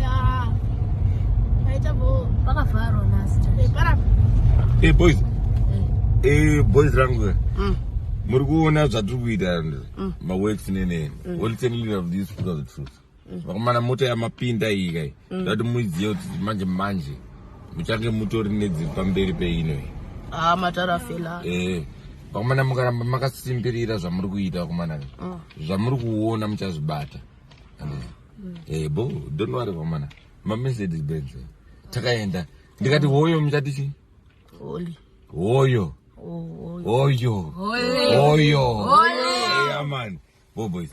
Ya. Paita bo. Pakavharwa nhasi. Eh, para. Hey boys. Eh boys rangu. Muri kuona zvatiri kuita maworks nenene. Well tell you of this because the truth. Vakomana mota yamapinda iyi kai. Ndati muiziye kuti manje manje muchange mutori nedziri pamberi peino iyi. Ah, matara fela. Eh. Vakomana mukaramba makasimbirira zvamuri kuita vakomana. Zvamuri kuona muchazvibata. Eh bo don't worry vakomana. Ma Mercedes Benz. Takaenda. Ndikati hoyo muchati chii? Holy. Hoyo. Oh, Hoyo. Hoyo. Yeah, man. Bo boys.